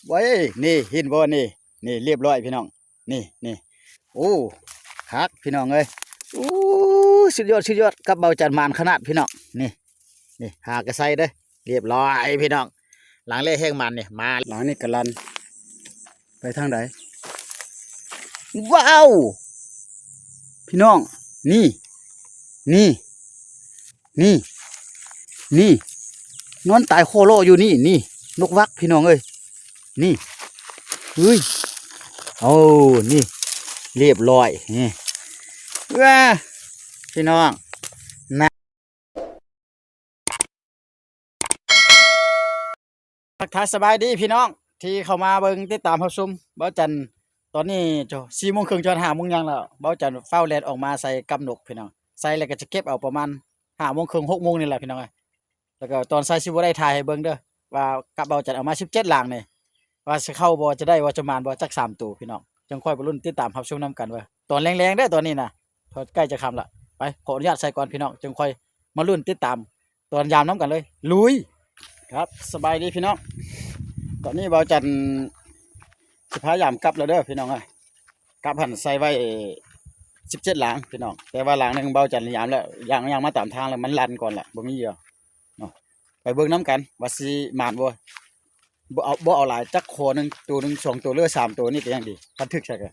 ເວີຍ ນີ້ເຫັນບໍ່ນີ້ ນີ້ລຽບລ້ອຍພີ່ນ້ອງ ນີ້ ນີ້ ໂອ້ ຄັກພີ່ນ້ອງເອີຍ ໂອ້ ສຸດຍອດ ສຸດຍອດ ກັບເບົາຈັນໝານຂະໜາດພີ່ນ້ອງ ນີ້ ນີ້ ຫາກະໄຊເດີ້ ລຽບລ້ອຍພີ່ນ້ອງ ຫຼັງແລກແຮງໝານນີ້ ມາ ຫຼັງນີ້ກະລັນ ໄປທາງໃດ ວ້າວ ພີ່ນ້ອງ ນີ້ ນີ້ ນີ້ ນີ້ ນອນຕາຍຄໍ້ລໍຢູ່ນີ້ ນີ້ ນົກວັກພີ່ນ້ອງເອີຍ ນີ້ ເຮີ້ຍ ໂອ້ ນີ້ ລຽບລ້ອຍ ນີ້ ວ້າ ພີ່ນ້ອງ ທັກທາຍສະບາຍດີພີ່ນ້ອງທີ່ເຂົ້າມາເບິ່ງຕິດຕາມຮັບຊົມເບົາຈັນ ຕອນນີ້ສີ່ໂມງເຄິ່ງຈະຮອດຫ້າໂມງຫຍັງແລ້ວ ເບົາຈັນຟ້າວແລ່ນອອກມາໃສ່ກັບນົກພີ່ນ້ອງ ໃສ່ແລ້ວກໍຈະເກັບເອົາປະມານຫ້າໂມງເຄິ່ງ ຫົກໂມງນີ້ແຫຼະພີ່ນ້ອງເອີຍ ແລ້ວກໍຕອນໃສ່ຊິບໍ່ໄດ້ຖ່າຍໃຫ້ເບິ່ງເດີ້ ວ່າກັບເບົາຈັນເອົາມາສິບເຈັດຫຼັງນີ້ ວ່າຊິເຂົ້າບໍ່ ຈະໄດ້ບໍ່ ຈະໝານບໍ່ ຈັກສາມໂຕພີ່ນ້ອງ ຈັ່ງຄ່ອຍໄປລຸ້ນຕິດຕາມຮັບຊົມນຳກັນເດີ້ ຕອນແລງໆເດີ້ ຕອນນີ້ນະ ເພາະໃກ້ຈະຄ່ຳລະ ໄປ ຂໍອະນຸຍາດໃສ່ກ່ອນພີ່ນ້ອງ ຈັ່ງຄ່ອຍມາລຸ້ນຕິດຕາມ ຕອນຍາມນຳກັນເລີຍ ລຸຍ ຄັບ ສະບາຍດີພີ່ນ້ອງ ຕອນນີ້ເບົາຈັນຊິພາຍາມກັບແລ້ວເດີ້ພີ່ນ້ອງເອີຍ ກັບຫັ້ນໃສ່ໄວ້ສິບເຈັດຫຼັງພີ່ນ້ອງ ແຕ່ວ່າຫຼັງໜຶ່ງເບົາຈັນຍາມແລ້ວ ຍ່າງ ຍ່າງມາຕາມທາງແລ້ວມັນລັນກ່ອນລະ ບໍ່ມີເຫຍື່ອເນາະ ໄປເບິ່ງນຳກັນວ່າຊິໝານບໍ່ ບໍ່ເອົາ ບໍ່ເອົາຫຼາຍ ຈັກຂໍໜຶ່ງ ໂຕໜຶ່ງ ສອງໂຕ ຫຼືວ່າສາມໂຕນີ້ກໍຍັງດີ ຄັນຖືກໃສ່ກໍ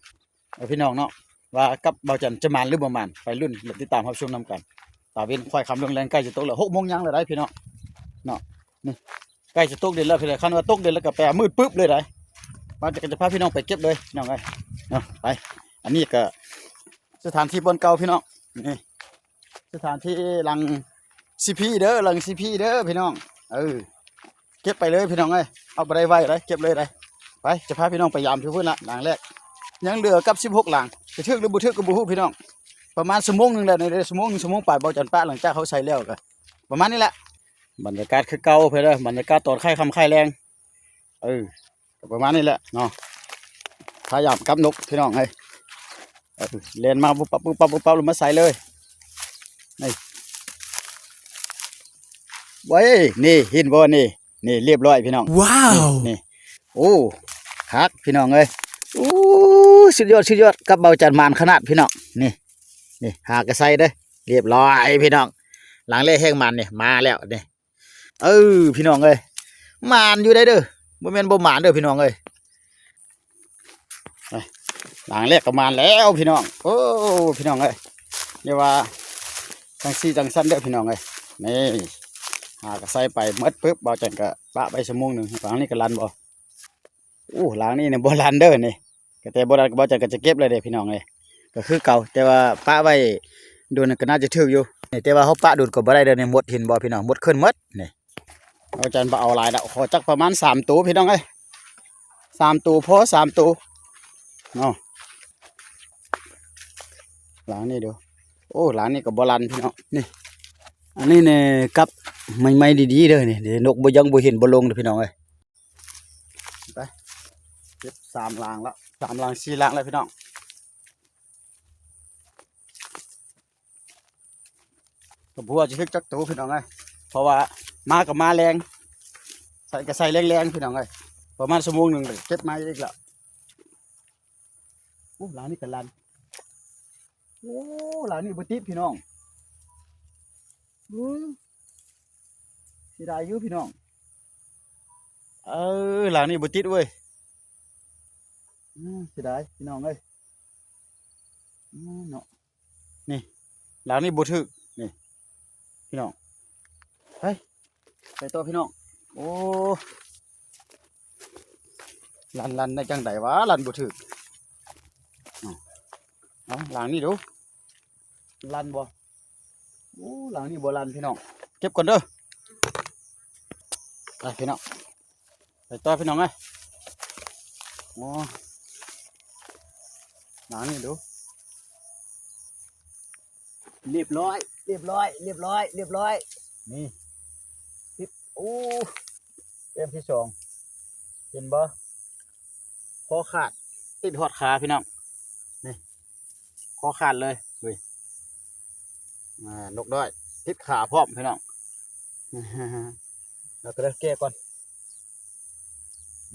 ເອີ ພີ່ນ້ອງເນາະ ວ່າກັບເບົາຈັນຈະໝານຫຼືບໍ່ໝານ ໄປລຸ້ນ ແລະ ຕິດຕາມຮັບຊົມນຳກັນ ຕາເວັນຄ້ອຍຄ່ຳລົງແລງໃກ້ຈະຕົກແລ້ວ ຫົກໂມງຫຍັງແລ້ວໃດ໋ພີ່ນ້ອງເນາະ ນີ້ ໃກ້ຈະຕົກດິນແລ້ວພີ່ນ້ອງ ຄັນວ່າຕົກດິນແລ້ວກໍແປມືດປຶບເລີຍໃດ໋ ມາຈະ ຈະພາພີ່ນ້ອງໄປເກັບເລີຍພີ່ນ້ອງເອີຍເນາະ ໄປ ອັນນີ້ກໍສະຖານທີ່ບ່ອນເກົ່າພີ່ນ້ອງ ນີ້ ສະຖານທີ່ຫຼັງຊີພີເດີ້ ຫຼັງຊີພີເດີ້ພີ່ນ້ອງ ເອີ ເກັບໄປເລີຍພີ່ນ້ອງເອີຍ ເອົາບໍ່ໄດ້ໄວ້ໃດ໋ ເກັບເລີຍໃດ໋ ໄປ ຈະພາພີ່ນ້ອງໄປຢາມທີ່ພຸ້ນລະ ຫຼັງແລກ ຍັງເຫຼືອກັບສິບຫົກຫຼັງ ຈະຖືກຫຼືບໍ່ຖືກກໍບໍ່ຮູ້ພີ່ນ້ອງ ປະມານຊົ່ວໂມງໜຶ່ງແຫຼະ ໃນຊົ່ວໂມງ ຊົ່ວໂມງປາຍ ເບົາຈັນປະ ຫຼັງຈາກເຮົາໃສ່ແລ້ວກໍປະມານນີ້ແຫຼະ ບັນຍາກາດຄືເກົ່າເພິ່ນເດີ້ ບັນຍາກາດຕອນຄ້າຍຄ່ຳຄ້າຍແລງ ເອີ ກໍປະມານນີ້ແຫຼະເນາະ ພາຍາມກັບນົກພີ່ນ້ອງເອີຍ ເອີ ແລ່ນມາປຸບປັບ ປຸບປັບ ປຸບປັບ ແລ້ວມາໃສ່ເລີຍ ນີ້ ເວີຍ ນີ້ເຫັນບໍ່ນີ້ ນີ້ລຽບລ້ອຍພີ່ນ້ອງ ວ້າວ ນີ້ ນີ້ ໂອ້ ຄັກພີ່ນ້ອງເອີຍ ໂອ້ ສຸດຍອດ ສຸດຍອດ ກັບເບົາຈັນໝານຂະໜາດພີ່ນ້ອງ ນີ້ ນີ້ ຫາກະໄຊເດີ້ ລຽບລ້ອຍພີ່ນ້ອງ ຫຼັງແລກແຮງໝານນີ້ ມາແລ້ວນີ້ ເອີ ພີ່ນ້ອງເອີຍ ໝານຢູ່ໃດ໋ເດີ້ ບໍ່ແມ່ນບໍ່ໝານເດີ້ພີ່ນ້ອງເອີຍ ຫຼັງແລກກໍໝານແລ້ວພີ່ນ້ອງ ໂອ້ ພີ່ນ້ອງເອີຍ ຢ່າວ່າຈັ່ງຊີ້ຈັ່ງຊັ້ນເດີ້ພີ່ນ້ອງເອີຍ ນີ້ ຫາກະໄຊໄປໝົດປຶບ ເບົາຈັນກໍປະໄປຊົ່ວໂມງໜຶ່ງ ຫຼັງນີ້ກໍລັນບໍ່ ໂອ້ ຫຼັງນີ້ນະບໍ່ລັນເດີ້ນີ້ ກໍແຕ່ບໍ່ລັນກໍເບົາຈັນກໍຈະເກັບເລີຍເດ້ພີ່ນ້ອງເອີຍ ກໍຄືເກົ່າ ແຕ່ວ່າປະໄວ້ດົນກໍໜ້າຈະຖືກຢູ່ ນີ້ ແຕ່ວ່າເຮົາປະດົນກໍບໍ່ໄດ້ເດີ້ນີ້ ມົດ ເຫັນບໍ່ພີ່ນ້ອງ ມົດຂຶ້ນໝົດນີ້ ເບົາຈັນບໍ່ເອົາຫຼາຍດອກ ຂໍຈັກປະມານສາມໂຕພີ່ນ້ອງເອີຍ ສາມໂຕພໍ ສາມໂຕເນາະ ຫຼັງນີ້ດູ ໂອ້ ຫຼັງນີ້ກໍບໍ່ລັນພີ່ນ້ອງ ນີ້ ອັນນີ້ນີ້ກັບໃໝ່ໆດີໆເດີ້ນີ້ ນົກບໍ່ ຍັງບໍ່ເຫັນບໍ່ລົງເດີ້ພີ່ນ້ອງເອີຍ ໄປ ເກັບສາມຫຼັງລະ ສາມຫຼັງ ສີ່ຫຼັງແລ້ວພີ່ນ້ອງ ກໍບໍ່ຮູ້ວ່າຈະຖືກຈັກໂຕພີ່ນ້ອງເອີຍ ເພາະວ່າມາກໍມາແລງ ໃສ່ກໍໃສ່ແລງໆ ພີ່ນ້ອງເອີຍ ປະມານຊົ່ວໂມງໜຶ່ງເກັບມາອີກລະ ໂອ້ ຫຼັງນີ້ກໍລັນ ໂອ້ ຫຼັງນີ້ບໍ່ຕິດພີ່ນ້ອງ ອື ເສຍດາຍຢູ່ພີ່ນ້ອງ ເອີ ຫຼັງນີ້ບໍ່ຕິດເວີຍ ອື ເສຍດາຍພີ່ນ້ອງເອີຍ ອື ເນາະ ນີ້ ຫຼັງນີ້ບໍ່ຖືກ ນີ້ ພີ່ນ້ອງ ໄປ ໄປຕໍ່ພີ່ນ້ອງ ໂອ້ ລັນ ລັນໄດ້ຈັ່ງໃດຫວາ ລັນບໍ່ຖືກ ເອົາ ຫຼັງນີ້ດູ ລັນບໍ່ ໂອ້ ຫຼັງນີ້ບໍ່ລັນພີ່ນ້ອງ ເກັບກ່ອນເດີ້ ໄປພີ່ນ້ອງ ໄປຕໍ່ພີ່ນ້ອງເອີຍ ໂອ້ ຫຼັງນີ້ດູ ລຽບລ້ອຍ ລຽບລ້ອຍ ລຽບລ້ອຍ ລຽບລ້ອຍ ນີ້ ຕິດ ໂອ້ ເຕັມທີສອງ ເຫັນບໍ່ ຄໍຂາດ ຕິດຮອດຂາພີ່ນ້ອງ ນີ້ ຄໍຂາດເລີຍ ເຮີ້ຍ ອ່າ ນົກນ້ອຍ ຕິດຂາພ້ອມພີ່ນ້ອງ ແລ້ວກໍໄດ້ແກ້ກ່ອນ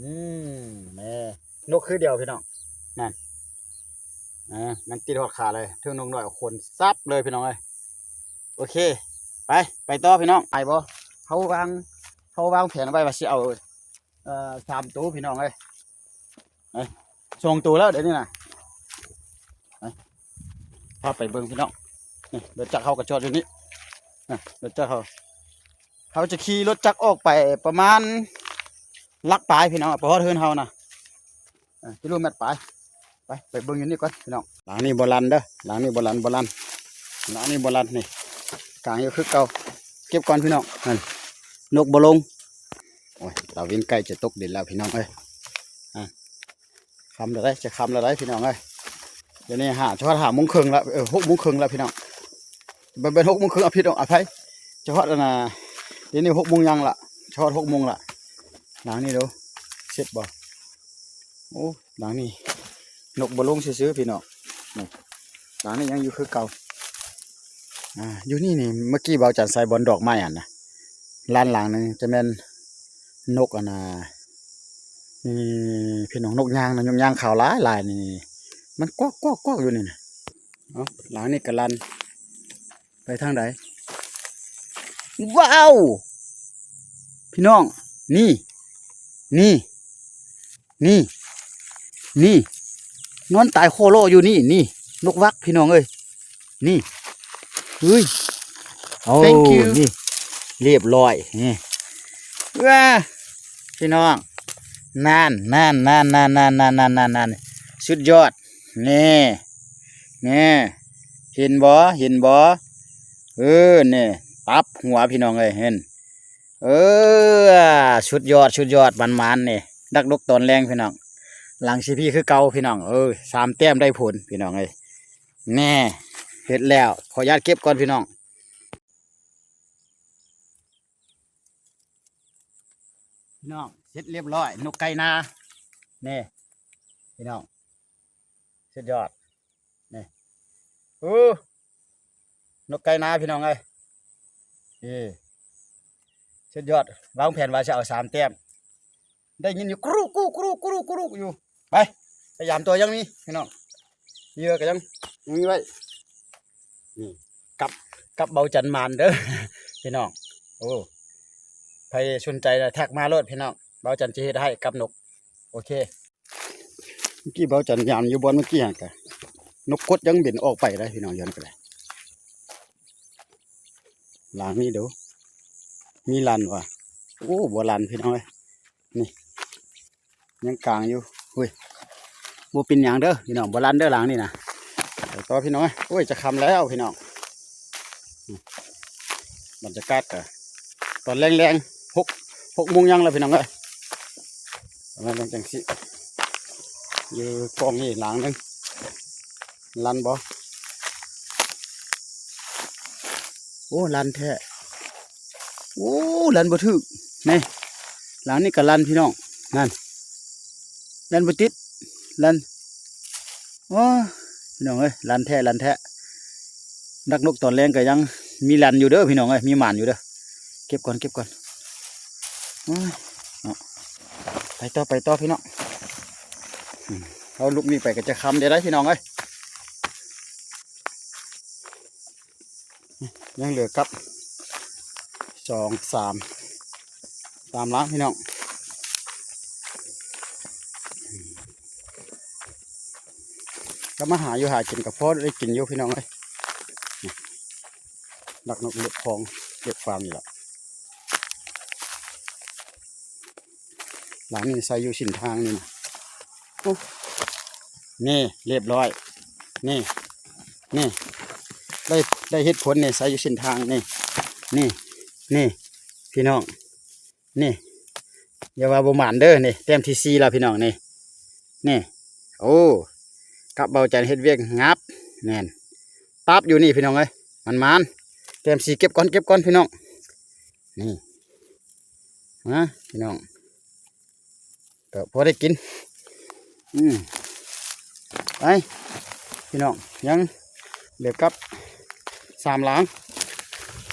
ອືມ ແມ່ ນົກຄືດຽວພີ່ນ້ອງ ນັ້ນ ເອີ ມັນຕິດຮອດຂາເລີຍ ເຖິງນົກນ້ອຍຄົນສັບເລີຍພີ່ນ້ອງເອີຍ. ໂອເຄ ໄປ ໄປຕໍ່ພີ່ນ້ອງ ໄປບໍ່? ເຮົາວາງ ເຮົາວາງແຜນໄວ້ວ່າຊິເອົາ ເອີ ສາມໂຕພີ່ນ້ອງເອີຍ ໄປ ສອງໂຕແລ້ວດຽວນີ້ນະ ໄປ ພາໄປເບິ່ງພີ່ນ້ອງ. ນີ້ລົດຈັກເຮົາກໍຈອດຢູ່ນີ້ ນະ ລົດຈັກເຮົາ ເຮົາຈະຂີ່ລົດຈັກອອກໄປປະມານຫຼັກປາຍພີ່ນ້ອງ ໄປຮອດເຮືອນເຮົານະ ເອີ ກິໂລແມັດປາຍ. ໄປ ໄປເບິ່ງຢູ່ນີ້ກ່ອນພີ່ນ້ອງ. ຫຼັງນີ້ບໍ່ລັນເດີ ຫຼັງນີ້ບໍ່ລັນ ບໍ່ລັນ ຫຼັງນີ້ບໍ່ລັນ ນີ້ ກາງຢູ່ຄືເກົ່າ. ເກັບກ່ອນພີ່ນ້ອງ ນັ້ນ ນົກບໍ່ລົງ. ໂອ້ຍ ຕາເວັນໃກ້ຈະຕົກດິນແລ້ວພີ່ນ້ອງເອີຍ ອ່າ ຄ່ຳແລ້ວເດ້ ຈະຄ່ຳແລ້ວເດ້ພີ່ນ້ອງເອີຍ. ດຽວນີ້ຫ້າ ຈະຮອດຫ້າໂມງເຄິ່ງແລ້ວ ເອີ ຫົກໂມງເຄິ່ງແລ້ວພີ່ນ້ອງ. ບໍ່ແມ່ນຫົກໂມງເຄິ່ງ ອາ ຜິດ ອາໄພ ຈະຮອດ ອັນນ່າ ດຽວນີ້ຫົກໂມງຍັງລະ ຈະຮອດຫົກໂມງລະ. ຫຼັງນີ້ດູ ເສັດບໍ່? ໂອ້ ຫຼັງນີ້ນົກບໍ່ລົງຊື່ໆ ພີ່ນ້ອງ. ນີ້ ຫຼັງນີ້ຍັງຢູ່ຄືເກົ່າ. ອ່າ ຢູ່ນີ້ນີ້ ເມື່ອກີ້ບ່າວຈັນໃສ່ບ່ອນດອກໄມ້ຫັ້ນນະ ລານຫຼັງໜຶ່ງ ຈະແມ່ນນົກ ອັນນ່າ ນີ້ພີ່ນ້ອງ ນົກຍາງນະ ນົກຍາງຂາວຫຼາຍໆ ນີ້ ມັນກວັກໆໆ ຢູ່ນີ້ນະ. ເອົ້າ ຫຼັງນີ້ກໍລັນ ໄປທາງໃດ? ວ້າວ ພີ່ນ້ອງ ນີ້ ນີ້ ນີ້ ນີ້ ນອນຕາຍໂຄໂລຢູ່ນີ້ ນີ້ ນົກວັກພີ່ນ້ອງເອີຍ ນີ້ ເຮີ້ຍ ໂອ້ Thank you ນີ້ ລຽບລ້ອຍ ນີ້ ວ້າ ພີ່ນ້ອງ ນັ້ນ ນັ້ນ ສຸດຍອດ. ນີ້ ນີ້ ເຫັນບໍ່ ເຫັນບໍ່? ເອີ ນີ້ ຕັບຫົວພີ່ນ້ອງເອີຍ ເຫັນ ເອີ ສຸດຍອດ ສຸດຍອດ ໝານໆ ນີ້ ດັກດົກຕອນແລງພີ່ນ້ອງ ຫຼັງຊີພີຄືເກົ່າພີ່ນ້ອງເອີຍ ສາມແຕ້ມໄດ້ຜົນພີ່ນ້ອງເອີຍ. ແນ່ ເຮັດແລ້ວ ຂໍອະນຸຍາດເກັບກ່ອນພີ່ນ້ອງ. ພີ່ນ້ອງ ເສັດລຽບລ້ອຍ ນົກໄກ່ນາ ນີ້ ພີ່ນ້ອງ ສຸດຍອດ ນີ້ ໂອ້ ນົກໄກ່ນາພີ່ນ້ອງເອີຍ ນີ້ ສຸດຍອດ ວາງແຜນວ່າຈະເອົາສາມແຕ້ມ ໄດ້ຍິນຢູ່ ກຣູກ ກຣູກ ກຣູກ ກຣູກ ກຣູກ ຢູ່ ໄປ ພະຍາຍາມຕົວຍັງມີພີ່ນ້ອງ ເຫຍື່ອກໍຍັງ ຍັງມີໄວ້ ນີ້ ກັບ ກັບເບົາຈັນໝານເດີ ພີ່ນ້ອງ. ໂອ້ ໃຜສົນໃຈນະ ທັກມາໂລດພີ່ນ້ອງ ເບົາຈັນຈະເຮັດໃຫ້ກັບນົກ ໂອເຄ. ເມື່ອກີ້ເບົາຈັນຍາມຢູ່ບ່ອນເມື່ອກີ້ຫັ້ນກະ ນົກກົດຍັງບິນອອກໄປໄດ້ພີ່ນ້ອງ ຢູ່ຫັ້ນກະໄດ້. ຫຼັງນີ້ດູ ມີລັນວ່າ ໂອ້ ບໍ່ລັນພີ່ນ້ອງເອີຍ ນີ້ ຍັງກາງຢູ່ ຫຸ້ຍ ບໍ່ເປັນຫຍັງເດີພີ່ນ້ອງ ບໍ່ລັນເດີຫຼັງນີ້ນະ. ໄປຕໍ່ພີ່ນ້ອງເອີຍ ໂອ້ຍ ຈະຄ່ຳແລ້ວພີ່ນ້ອງ. ອືມ ບັນຍາກາດກະຕອນແລງໆ ຫົກ ຫົກໂມງຍັງແລ້ວພີ່ນ້ອງເອີຍ ປະມານຈັ່ງຊີ້ ຢູ່ກ້ອງນີ້ຫຼັງໜຶ່ງ ລັນບໍ່? ໂອ້ ລັນແທ້ ໂອ້ ລັນບໍ່ຖືກ ນີ້ ຫຼັງນີ້ກະລັນພີ່ນ້ອງ ນັ້ນ ລັນບໍ່ຕິດ ລັນ ໂອ້ ພີ່ນ້ອງເອີຍ ລັນແທ້ ລັນແທ້. ດັກນົກຕອນແລງກໍຍັງມີລັນຢູ່ເດີພີ່ນ້ອງເອີຍ ມີໝານຢູ່ເດີ. ເກັບກ່ອນ ເກັບກ່ອນ ໂອ້ຍ ເນາະ ໄປຕໍ່ ໄປຕໍ່ພີ່ນ້ອງ. ອືມ ເຮົາລຸກນີ້ໄປກໍຈະຄ່ຳແລ້ວເດ້ພີ່ນ້ອງເອີຍ. ຍັງເຫຼືອກັບ ສອງ ສາມ ຕາມຫຼັງພີ່ນ້ອງ ກໍມາຫາຢູ່ຫາກິນກໍພໍໄດ້ກິນຢູ່ພີ່ນ້ອງເອີຍ. ດັກນົກເລາະຄອງເລາະຟາມນີ້ລະ ຫຼັງນີ້ໃສ່ຢູ່ເສັ້ນທາງນີ້ນະ. ໂອ້ ນີ້ ລຽບລ້ອຍ ນີ້ ນີ້ ໄດ້ ໄດ້ເຮັດຜົນນີ້ ໃສ່ຢູ່ເສັ້ນທາງນີ້ ນີ້ ນີ້ ພີ່ນ້ອງ ນີ້ ຢ່າວ່າບໍ່ໝານເດີ ນີ້ ແຕ້ມທີສີ່ແລ້ວພີ່ນ້ອງ ນີ້ ນີ້ ໂອ້ ກັບເບົາຈັນເຮັດວຽກຫຍັບ ແມ່ນ ຕັບຢູ່ນີ້ພີ່ນ້ອງເອີຍ ໝານໆ ແຕ້ມສີ່ ເກັບກ່ອນ ເກັບກ່ອນພີ່ນ້ອງ ນີ້ ມາພີ່ນ້ອງ ກໍພໍໄດ້ກິນ ອືມ ໄປພີ່ນ້ອງ ຍັງເຫຼືອກັບສາມຫຼັງ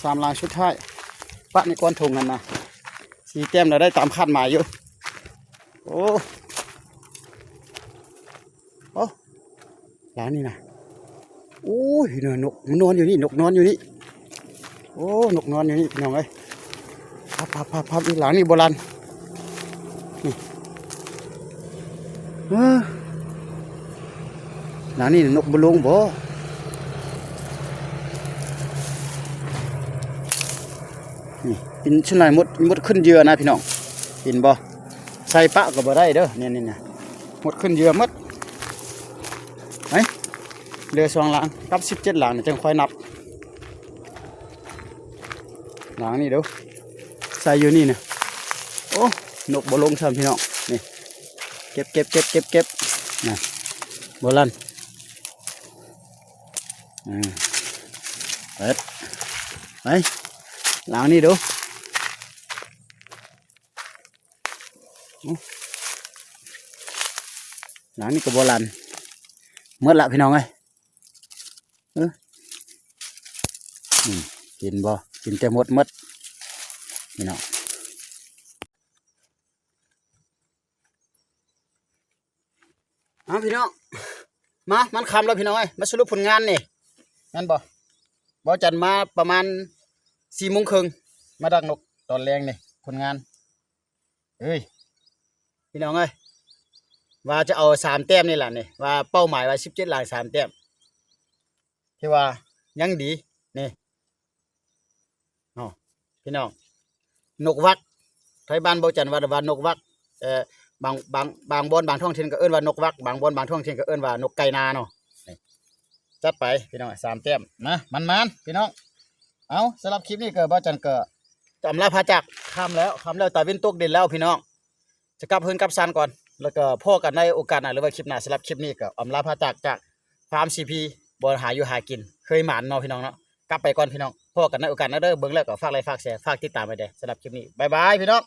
ສາມຫຼັງສຸດທ້າຍ ປະໃນກ້ອນຖົງຫັ້ນນະ ສີ່ແຕ້ມລະໄດ້ຕາມຄາດໝາຍຢູ່. ໂອ້ ໂອ້ ຫຼັງນີ້ນະ ໂອ້ຍ ເນາະ ນົກມັນນອນຢູ່ນີ້ ນົກນອນຢູ່ນີ້ ໂອ້ ນົກນອນຢູ່ນີ້ພີ່ນ້ອງເອີຍ ພັບໆໆໆ ຫຼັງນີ້ບໍ່ຫຼັນ ນີ້ ເອີ ຫຼັງນີ້ນົກບໍ່ລົງບໍ່ ນີ້ ເປັນສ່ວນຫຼາຍມົດ ມົດຂຶ້ນເຫຍື່ອນະພີ່ນ້ອງ ເຫັນບໍ່? ໃສ່ປະກໍບໍ່ໄດ້ເດີ ນີ້ໆ ໝົດຂຶ້ນເຫຍື່ອໝົດ ໄປ ເຫຼືອສອງຫຼັງກັບສິບເຈັດຫຼັງນີ້ ຈັ່ງຄ່ອຍນັບ ຫຼັງນີ້ເດີ ໃສ່ຢູ່ນີ້ນະ ໂອ້ ນົກບໍ່ລົງຊ້ຳພີ່ນ້ອງ ນີ້ ເກັບໆໆໆ ນະ ບໍ່ຫຼັນ ອືມ ເປີດ ໄປ ຫຼັງນີ້ເດີ ຫຼັງນີ້ກໍບໍ່ຫຼັນ ໝົດລະພີ່ນ້ອງເອີຍ ເອີ ນີ້ ເຫັນບໍ່? ກິນແຕ່ມົດໝົດ ພີ່ນ້ອງ ເອົາພີ່ນ້ອງ ມາ ມັນຄ່ຳແລ້ວພີ່ນ້ອງເອີຍ ມາສະຫຼຸບຜົນງານນີ້ ແມ່ນບໍ່? ບ່າວຈັນມາປະມານສີ່ໂມງເຄິ່ງ ມາດັກນົກຕອນແລງນີ້ ຜົນງານ ເອີຍ ພີ່ນ້ອງເອີຍ ວ່າຈະເອົາສາມແຕ້ມນີ້ລະນີ້ ວ່າເປົ້າໝາຍວ່າສິບເຈັດຫຼັງສາມແຕ້ມ ຖືວ່າຍັງດີນີ້ ເນາະ ພີ່ນ້ອງ ນົກວັກ ໄທບ້ານບ່າວຈັນວ່າ ວ່ານົກວັກ ເອີ ບາງ ບາງ ບາງບ່ອນບາງທ້ອງຖິ່ນກໍເອີ້ນວ່ານົກວັກ ບາງບ່ອນບາງທ້ອງຖິ່ນກໍເອີ້ນວ່ານົກໄກ່ນາເນາະ ຈັດໄປພີ່ນ້ອງ ສາມແຕ້ມນະ ໝານໆ ພີ່ນ້ອງ ເອົາ ສຳລັບຄລິບນີ້ກໍບ່າວຈັນກໍຈະອຳລາພາຈາກ ຄ່ຳແລ້ວ ຄ່ຳແລ້ວ ຕາເວັນຕົກດິນແລ້ວພີ່ນ້ອງ ຈະກັບເຮືອນກັບຊານກ່ອນ ແລ້ວກໍພໍ້ກັນໃນໂອກາດໜ້າ ຫຼືວ່າຄລິບໜ້າ ສຳລັບຄລິບນີ້ກໍອຳລາພາຈາກ ຈາກຟາມຊີພີ ບ່ອນຫາຢູ່ຫາກິນ ເຄີຍໝານເນາະພີ່ນ້ອງເນາະ ກັບໄປກ່ອນພີ່ນ້ອງ ພໍ້ກັນໃນໂອກາດໜ້າເດີ ເບິ່ງແລ້ວກໍຝາກໄລຄ໌ ຝາກແຊ ຝາກຕິດຕາມໄວ້ແດ່ ສຳລັບຄລິບນີ້ ບາຍບາຍພີ່ນ້ອງ.